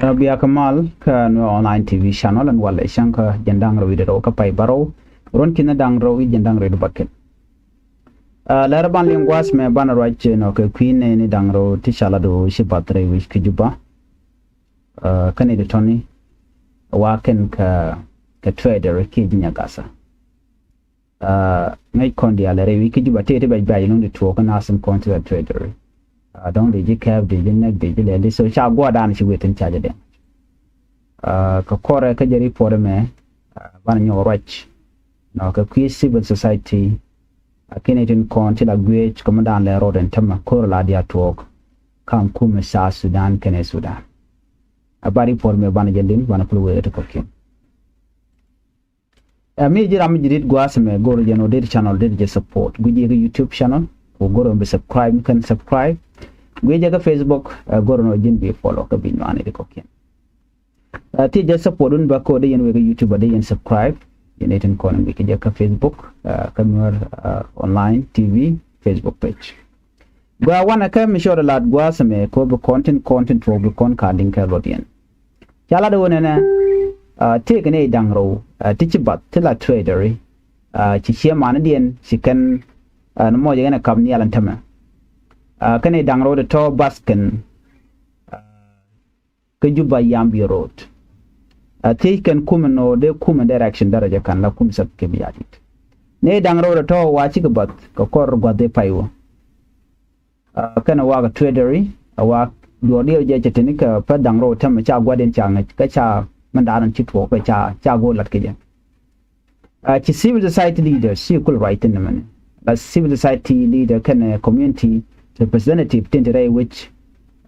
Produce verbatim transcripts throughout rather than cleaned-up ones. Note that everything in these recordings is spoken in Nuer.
Ɛ, bia kɛ mal kä Nuer Online T V channel ɛn walɛ cäŋ kä jiɛn da̱ŋ rɛw wi̱cdɛ rɛw kä pay bärɔw, ruɔ̱n ki̱n da̱ŋ rɛw wi̱c jiɛn da̱ŋ rɛw wi̱cdɛ bäkɛl. Ɛ, lɛr ban liŋ gua̱a̱th mɛ banɛ ruac nɔ kɛ kui̱ nɛɛni da̱ŋ rɛw ti ca lat ɣöö ci bath rɛy wec kä Juba. Ɛ, kä nɛy ti tɔ̱ni wa kɛn kɛ, kɛ trader kiɛ ji̱ nyagathä. Ɛ, ŋäc kɔn diaal rɛy wec kä Juba tëë ti bɛc bɛ̈c lɔ̱ŋ di tuɔɔk kä nath in kɔn ti la trader. Ɛ, dɔ̱ŋ dee ji̱ kɛɛp, dee ji̱ nɛk, dee ji̱ lɛl di, so ca gua̱a̱r dan ci wee thi̱n ca jɛ dɛŋ. Ɛ, kɛ kɔrɛ kä jɛ report mɛ, ɛ, banɛ nyɔk ruac nɔ kɛ kui̱ civil society, ɛ, kiɛ nɛy tin kɔn ti la guiec kɛ mi dan lɛ rɔɔd in tämɛ ko̱r la dia tuɔɔk kam kumɛ South Sudan kɛnɛ Sudan. Ɛ, ba report mɛ banɛ jɛ liŋ, banɛ kulɛ wee ti kɔ̱kiɛn. Ɛ, mi ji̱ ram mi ji̱ rit gua̱a̱th mɛ go̱r jɛ nɔ dee ti channel dee ti jɛ support. Guic jɛ kä YouTube channel kɛ go̱r jɛ bi subscribe, mi kɛn subscribe. Guic jɛ kä Facebook, ɛ, go̱r jɛ nɔ ji̱n bi follow kä bi nyuani ti kɔ̱kiɛn. Ɛ, ti jɛ support wun bä ko dee yɛn wee kä YouTube, dee yɛn subscribe. Yɛn itin kɔn guic jɛ kä Facebook, ɛ, kä Nuer, ɛ, Online T V Facebook page. Gɔaa wanɛ kä mi cɔɔd lat gua̱a̱th mɛ ko bi kɔn tin kɔn tin tuɔɔk bi kɔn ka liŋ kɛ luɔt yɛn. Ca lat wä nɛnɛ, ɛ, tëëkɛ nɛy da̱ŋ rɛw, ɛ, ti ci bath ti la trader, ɛ, ci ciɛ manidiɛn ci kɛn, ɛ, ni mɔc kɛn ɛ kap nhial ɛn tämɛ. Ɛ, kɛn nɛy da̱ŋ rɛw ti tɔ̱ bath kɛn, ɛ, kä Juba Yambio Road. Ɛ, thiec kɛn kumɛ nɔ dee kumɛ direction daraja kan la kum sɛp kɛ bi yatit. Nɛy da̱ŋ rɛw ti tɔ̱ wa cikɛ bath kɛ kɔr gua̱th dee pay wä. Ɛ, kɛnɛ wakɛ trader, ɛ, wak duɔɔr diɛw jɛ cɛ tini kɛ pɛ̈th da̱ŋ rɛw tämɛ ca gua̱diɛn ca ŋäc kä ca mɛn daanɔ ci tuɔɔk kä ca, ca go̱o̱r lat kɛ jɛ. Ɛ, ci civil society leaders ci kul ruac thi̱n mɛni. La civil society leader kɛnɛ community representative tin ti rɛy wec,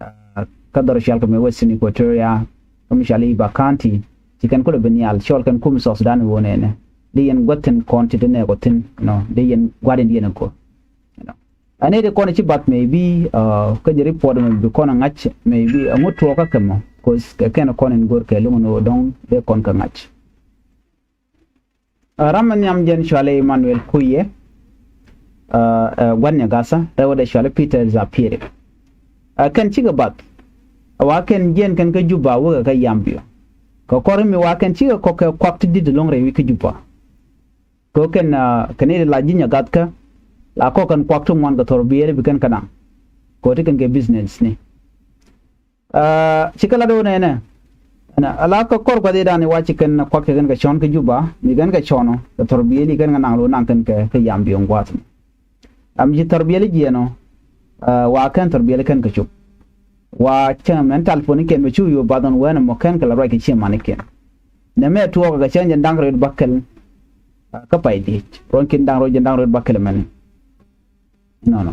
ɛ, kä dhɔr cial kɛ mɛ Western Equatoria, kä mi cɔal i̱ Juba County, ci kɛn kulɛ bi nhial cɔl kɛn kum South Sudan wä nɛnɛ. Di yɛn gua̱th thi̱n kɔn ti di nɛɛk wä thi̱n, nɔ, di yɛn gua̱diɛn di yɛn kɔ. Ɛn ɛ ti kɔn ci bath maybe, ɛ, kä jɛ report mɛ bi kɔn ɛ ŋa̱c maybe, ɛ, ŋut tuɔɔk kä kɛ mɔ, 'cause kɛ kɛn kɔn in go̱r kɛ luŋ ni ɣöö dɔ̱ŋ dee kɔn kɛ ŋa̱c. Ɛ, ram mi nhiam jɛn cɔalɛ Emmanuel Kuye, ɛ, ɛ, gua̱n nyɛ ga̱thä, rɛw dee cɔalɛ Peter Zapieri. Ɛ, kɛn cikɛ bath, ɛ, wa kɛn jiɛn kɛn kä Juba wekɛ kä Yambio. Kɛ kɔr mi wa kɛn cikɛ kɔk kɛ kuak ti di̱t lo̱ŋ rɛy wi̱c kä Juba. Kɛ kɛn, ɛ, kɛn i̱ la ji̱ nyɛ ga̱thkä, la kɔk kɛn kuak ti ŋuan kɛ thɔr biɛɛri bi kɛn kɛ naŋ. Kɛ ti kɛn kɛ business ni. Ɛ, cikɛ la do̱n ɛnɛ. Ɛnɛ, ala kɛ kɔr gua̱th i̱ da̱a̱n i̱ wa ci kɛn kuak kɛ kɛn kɛ cɔn kä Juba, mi kɛn kɛ cɔn ɔ, kɛ thɔr biɛɛri kɛn kɛ naŋ lo naŋ kɛn kɛ, kɛ Yambio gua̱th. Am ci thɔr biɛɛri jiɛn ɔ, ɛ, wa kɛn thɔr biɛɛri kɛn kɛ cop. Wa cäŋ mɛn talpon i̱ kɛn mɛ cu yo̱o̱ bath ɣän wɛn ɛmɔ kɛn kɛ la ruac kɛ ciɛ manikiɛn. Nɛ mɛ tuɔɔk kɛ cäŋ jɛn da̱ŋ rɛw bäkɛl, ɛ, kä pay dhiec. Ruɔ̱n ki̱n da̱ŋ rɛw jɛn da̱ŋ rɛw bäkɛl mɛni. Nɔnɔ.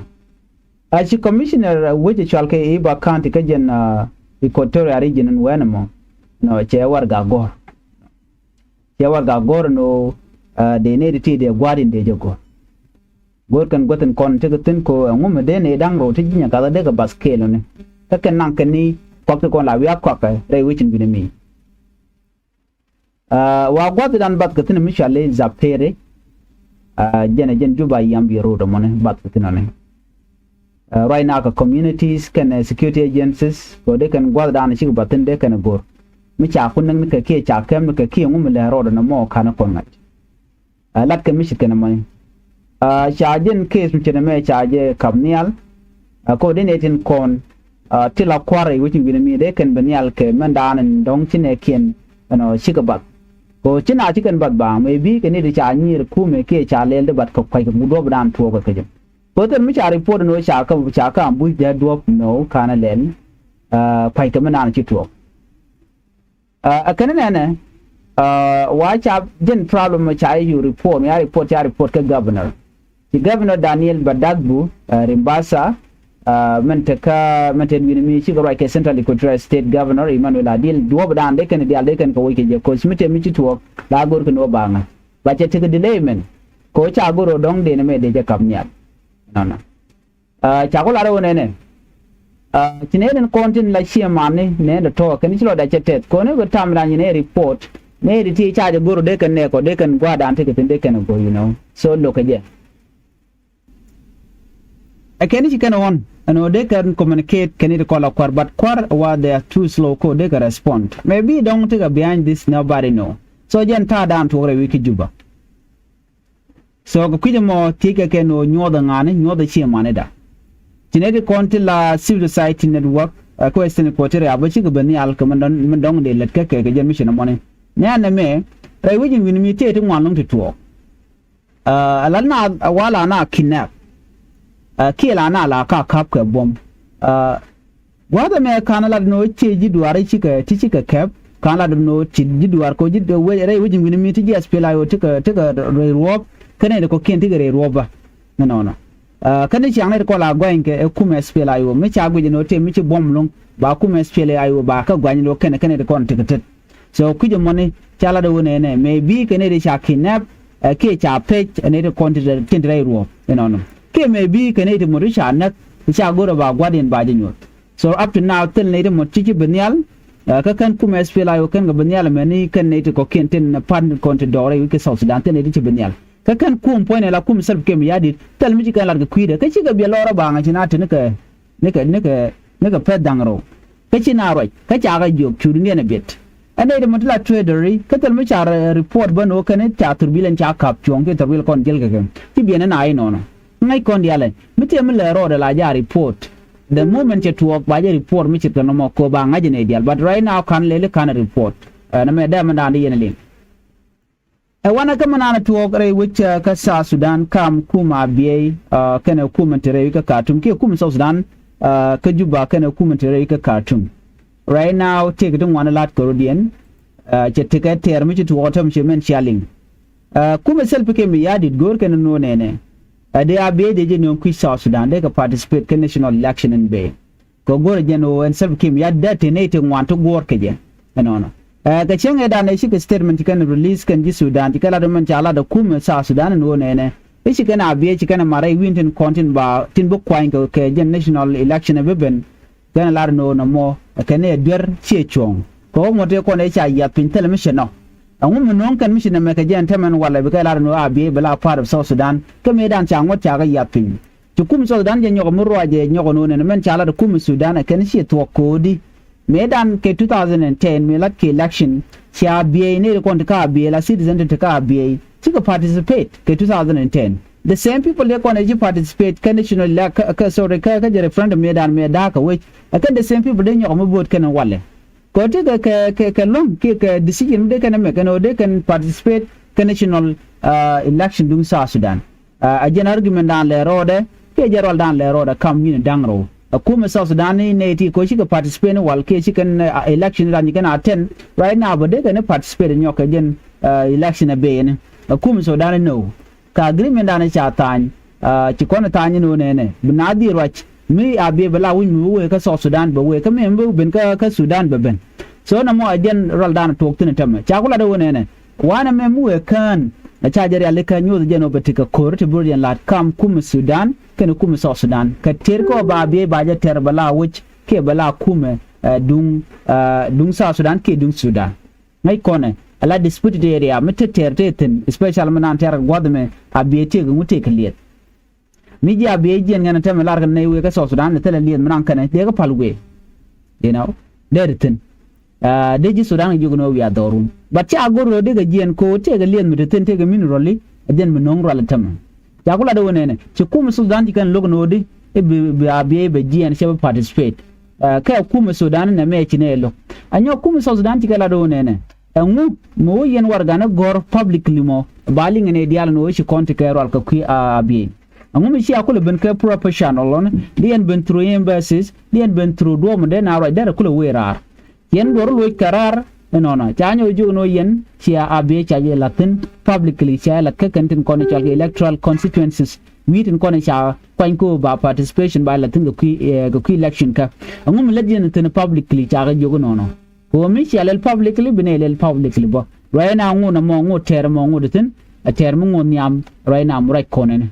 A ci commissioner, ɛ, wec ɛ cɔal kɛ Iba County kä jɛn, ɛ, Equatoria region in wɛn ɛmɔ. Nɔ, cɛ warɛga gɔ̱r. Cɛ warɛga gɔ̱r ɛn ɣöö, ɛ, dee nɛy ti ti dee gua̱a̱r in dee jɛ go̱r. Go̱r kɛn guäth in kɔn tekɛ thi̱n ko ɛŋu mi dee nɛy da̱ŋ rɛw ti ji̱ nyɛ gathä dee kɛ bath kɛɛl ɔni. Kä kɛn naŋ kɛn ni kuak ti kɔn la wiak kuakɛ rɛy wec in wi̱n ɛ mi. Ɛ, wa gua̱th dan bath kɛ thi̱n mi cɔal i̱ Zapere. Ɛ, jɛn ɛ jɛn Juba Yambio Road ɛmɔni bath kɛ thi̱n ɔni. Ɛ, ruac na kɛ communities kɛnɛ security agencies kɛ dee kɛn gua̱th dan cikɛ bath thi̱n dee kɛn ɛ go̱r. Mi ca kun näk ni kɛ kiɛ ca kɛm ni kɛ kiɛ ŋu mi lɛ road ɛn ɛmɔ ka̱n ɛ kɔn ŋa̱c. Ɛ, lat kɛ mi ce̱tkɛ nɛmɔ. Ɛ, ca jɛn case mi ce̱t nɛmɛ ca jɛ kap nhial. Ɛ, kɛ ɣöö dee nɛy tin kɔn, ɛ, ti la kua̱r rɛy wec in wi̱n mi dee kɛn bi nhial kɛ mɛn da̱a̱n in dɔ̱ŋ ci nɛɛkiɛn ɛnɔ cikɛ bath. Kɛ ɣöö ci na ci kɛn bath ba mëë bi kɛ ni di ca nyier kumɛ kiɛ ca lɛl di bath kɛ kua̱c kɛ duɔ̱ɔ̱p dan tuɔɔk kɛ kecä. Kɛ ɣöö thil mi ca report ɛn ɣöö ca kä, ca kä ambush dee duɔ̱ɔ̱p nɔ ka̱n ɛ lɛl, ɛ, kua̱c kɛ mɛn da̱a̱n ci tuɔɔk. Ɛ, ɛ kɛn nɛnɛ, ɛ, wa ca jɛn problem ca i̱ yu report, mi a report, ca report kä governor. Ci governor Daniel Badagbu, ɛ, Rimbasa, ɛ, mɛn te kä, mɛn te wi̱n mi cikɛ ruac kɛ Central Equatoria State Governor Emmanuel Adil duɔ̱ɔ̱p dan dee kɛn diaal dee kɛn kɛ woc kɛ jɛ, 'cause mi te mi ci tuɔɔk la go̱r kɛn wä baŋä. Ba cɛ tekɛ delay mɛn. Kɛ ɣöö ca go̱r ɣöö dɔ̱ŋ dee ni mɛ dee jɛ kap nhial. Nɔnɔ. Ɛ, ca ku lat ɣöö nɛnɛ. Ɛ, ci nɛy tin kɔn tin la ciɛ mani nɛy tin tɔ̱ kɛn ci lɔcda cɛ tɛth kɔn i̱ kɛ tam ran ci nɛy report nɛy ti ti ca jɛ go̱r dee kɛn nɛɛk ɔ dee kɛn gua̱a̱rdan ti kɛ thi̱n dee kɛn ɛ go̱r, you know. So lo̱kɛ jɛ. Ɛ kɛn i̱ ci kɛn ɣɔn ɛn ɣöö dee kɛn communicate kɛn i̱ ti kɔl a kua̱r, but kua̱r wa they are too slow ko dee kɛ respond. Maybe dɔ̱ŋ tekɛ behind this, nobody know. So jɛn ta̱a̱ daan tuɔɔk rɛy wi̱c kä Juba. So kɛ kui̱c ɛmɔ thiec kɛ kɛn ɣöö nyuɔ̱th ɛ ŋa̱a̱ni, nyuɔ̱th ɛ ci ɛmanida. Ci nɛy ti kɔn ti la civil society network ɛ kä Western Equatoria bä cikɛ ben nhial kɛ min dɔ̱ŋ dee lät kä kɛ kɛ jɛn mission ɛmɔni. Nɛ̈ɛ̈n ɛmɛ rɛy wi̱c in wi̱n mi tëë ti ŋuan lo̱ŋ ti tuɔɔk. Ɛ la na wala na kidnap. Ɛ kiɛ la na la ka kap kɛ buɔ̱m. Ɛ gua̱a̱th ɛmɛ ka̱n lat ni ɣöö ciɛ ji̱ duaar i̱ cikɛ ti cikɛ kɛp ka̱n lat ni ɣöö ci ji̱ duaar kɛ ɣöö ji̱ wec rɛy wec in wi̱ni mi ti ji̱ S P L I O tikɛ tikɛ rɛy ruɔ̱ɔ̱p. Kɛnɛ ti kɔ̱kiɛn tikɛ rɛy ruɔ̱ɔ̱p bä. Ɛnɔnɔ. Ɛ kɛn i̱ ciaŋ nɛy ti kɔl a gɔany kɛ ɛ kumɛ S P L I O mi ca guic ɛn ɣöö tëë mi ci buɔ̱m lo̱ŋ ba kumɛ S P L I O ba kä guany lo̱ kɛnɛ kɛnɛ ti kɔn tikɛ tet. So kui̱c ɛmɔni ca lat ɛ ɣöö nɛnɛ maybe kɛ nɛy ti ca kidnap ɛ kiɛ ca pec ɛ nɛy ti kɔn tin ti rɛy ruɔ̱ɔ̱p inɔnɔ. Kiɛ maybe kɛ nɛy ti mot ti ca näk ti ca go̱r ɛ ba gua̱diɛn ba jɛ nyuɔ̱th. So up to now thil nɛy ti mot ci ci bi nhial. Ɛ kä kɛn kumɛ S P L I O kɛn kɛ bi nhial ɛmɛni kɛn nɛy ti kɔ̱kiɛn tin pa̱t kɔn ti dɔɔk rɛy wi̱c kä South Sudan thil nɛy ti ci bi nhial. Kä kɛn kum puɔ̱nydɛ la kum Salva Kiir Mayardit thil mi ci kɛn lat kɛ kui̱dɛ kä cikɛ biɛ lɔɔr ɛ baŋ ɛ ci na te ni kɛ ni kɛ ni kɛ ni kɛ pɛth da̱ŋ rɛw. Kä ci na ruac kä ca kɛ jiök cu duŋdiɛn ɛ biɛt. Ɛn nɛy ti mɔ ti la tueedäri kä thil mi ca report bä ni wä kɛn ca thurbil ɛn ca ka̱p cuɔ̱ɔ̱ŋ kiɛ thurbil kɔn jiɛl kɛ kɛ ci biɛn ɛn a inɔnɔ. Ŋäc kɔn diaalɛ mi tiɛ mi lɛ rɔɔdɛ la ja report. The moment cɛ tuɔɔk ba jɛ report mi ce̱tkɛ nɔmɔ kɛ ɣöö ba ŋa̱c ɛn ɛ diaal, but right now ka̱n lɛli ka̱n report. Ɛn ɛmɛ dee mɛn da̱a̱n di yɛn ɛ liŋ. Ɛ wanɛ kä mi naan tuɔɔk rɛy wec kä South Sudan kam kum Abiey kɛnɛ kum in te rɛy wec kä Khartoum kiɛ kum South Sudan kä Juba kɛnɛ kum in te rɛy wec kä Khartoum. Right now tëëkɛ ti ŋuan la̱t kɛ rɔ̱diɛn. Cɛ tekɛ tɛɛr mi ci tuɔɔk täämɛ ci mɛn cia liŋ. Kum ɛ Salva Kiir Mayardit go̱o̱r kɛn nuɔ̱ɔ̱n nɛnɛ. Ɛ dee Abiey dee jɛ nööŋ kui̱ South Sudan dee kɛ participate kä national election in bɛ kɛ go̱o̱rɛ jɛn ɣöö ɛn Salva Kiir Mayardit dee te nɛy te ŋuan ti guɔ̱ɔ̱r kɛ jɛ. Ɛnɔnɔ. Ɛ kɛ cäŋ ëëdan ɛ cikɛ statement ci kɛn release kɛn ji̱ Sudan ci kɛ lat ɛ mɛn ca lat ɛ kumɛ South Sudan ɛn ɣöö nɛnɛ i̱ ci kɛn Abiey ci kɛn ɛ mat rɛy wi̱n tin kɔn tin ba tin bi kuany kɛ kɛ jɛn national election ɛ bi ben. Kɛn ɛ lat ɛn ɣöö nɔmɔ ɛ kɛn ɛ duer ciɛ cuɔ̱ɔ̱ŋ kɛ ɣöö ŋuɔ̱t tëë kɔn ɛ ca yiath piny thilɛ mi cɛ nɔ. Ɛŋu mi nööŋ kɛn mi ci nɛmɛ kɛ jɛn tämɛn walɛ bikɛ lat ɛn ɣöö Abiey bi la part of South Sudan kä mëëdan ca ŋuɔ̱t ca kɛ yiath piny. Ci kum South Sudan jɛ nyɔk mi ruacɛ nyɔk ɛn ɣöö nɛn mɛn ca lat ɛ kum Sudan ɛ kɛn ciɛ thuɔ̱k ko̱o̱di. Mëëdan kɛ two thousand and ten mëë lat kɛ election cia Abiey nɛy ti kɔn ti kä Abiey la citizen ti ti kä Abiey cikɛ participate kɛ two thousand and ten. The same people dee kɔn ɛ ci participate kä national elec- kä, kä, sorry, kä, kä jɛ referendum mëëdan mëë da̱a̱k kɛ wec ɛ kɛn the same people dee nyɔk mi vote kɛn walɛ. Kɛ ɣöö ti kɛ kɛ kɛ kɛ luäŋ kiɛ kɛ decision mi dee kɛn ɛ mɛk ɛn ɣöö dee kɛn participate kä national election duŋ South Sudan. A jɛn argument dan lɛ rɔɔdɛ kiɛ jɛn rual dan lɛ rɔɔdɛ kam wi̱n da̱ŋ rɛw. A kumɛ South Sudan ni nɛy ti kɛ ɣöö cikɛ participate ni wal kiɛ cikɛn election dan cikɛn attend right now bä dee kɛn participate nyɔk kɛ jɛn election a ben. A kumɛ Sudan ni nöw. Ka agreement dan ca tha̱a̱ny ci kɔn tha̱a̱ny ni wä nɛnɛ bi na dhil ruac mi Abiey bɛ la wi̱c mi wä wee kä South Sudan bɛ wee kä mi bi ben kä kä Sudan bɛ ben. So nɔmɔ a jɛn rual dan tuɔɔk thi̱n tämɛ ca ku lat wä nɛnɛ. Wanɛ mɛ mi wëë kään ɛ ca jɛ rialikä nyuɔth jɛn ɔ bɛ ti kɛ ko̱r ti bi rɔ jɛn la̱t kam kumɛ Sudan kɛnɛ kumɛ South Sudan kɛ tëër kɛ ɔ ba Abiey ba jɛ tɛr bɛ la wec kiɛ bɛ la kumɛ duŋ duŋ South Sudan kiɛ duŋ Sudan. Ŋäc kɔnɛ ɛ la disputed area mi te tɛr te thi̱n especially mi naan tɛr kɛ gua̱th mɛ Abiey tëëk ŋu tëëk kɛ liɛth. Mi ji̱ Abiey jiɛn ŋɛn ɛ tɛmɛ lar kɛ nɛy wëë kä South Sudan ɛ thilɛ liɛth mi naŋ kɛnɛ dee kä pal wëë. You know, dee ri thi̱n. Dee ji̱ Sudan kɛ jiök ni ɣöö wiaa dhɔrun. But ca go̱r ɣöö dee kɛ jiɛn ko̱o̱t tëëkɛ liɛth mi te thi̱n tëëkɛ mineral i̱ ɛ jɛn mi no̱o̱ŋ rual ɛ tɛmɛ. Ca ku lat ɣöö nɛnɛ ci kumɛ Sudan ci kɛn lo̱k ni ɣöö di i̱ bi Abiey bɛ jiɛn cɛ bi participate. Kɛ kumɛ Sudan nɛ mɛ ci nɛ lo̱k. Anyɔk kumɛ South Sudan ci kɛ lat ɣöö nɛnɛ. Ɛŋu mi wä yɛn warɛgani gɔ̱r publicly mɔ ba liŋɛ nɛy diaal ni wä ci kɔn ti kɛ rual kɛ kui̱ Abiey. Ɛŋu mi cia kulɛ ben kɛ professional lɔni di yɛn ben through embassies di yɛn ben through duɔ̱ɔ̱p mi dee na ruac derɛ kulɛ wëë raar. Yɛn duɔ̱r luɔc kɛ raar inɔnɔ ca nyɔk jiök ni wä yɛn cia Abiey ca jɛ la̱th thi̱n publicly ca jɛ la̱th kä kɛn tin kɔn i̱ cɔal kɛ electoral constituencies wi̱i̱ tin kɔn i̱ ca kuany kɛ wä ba participation ba jɛ la̱th thi̱n kɛ kui̱ election kä. Ɛŋu mi lät yɛn thi̱n publicly ca kɛ jiök inɔnɔ. Kɛ ɣöö mi cia lɛl publicly bi nɛy lɛl publicly bä. Ruac ɛn a ŋot ɛmɔ ŋot tɛɛr ɛmɔ ŋot thi̱n ɛ tɛɛr mi ŋot nhiam ruac ɛn a mi ruac kɔn ɛn.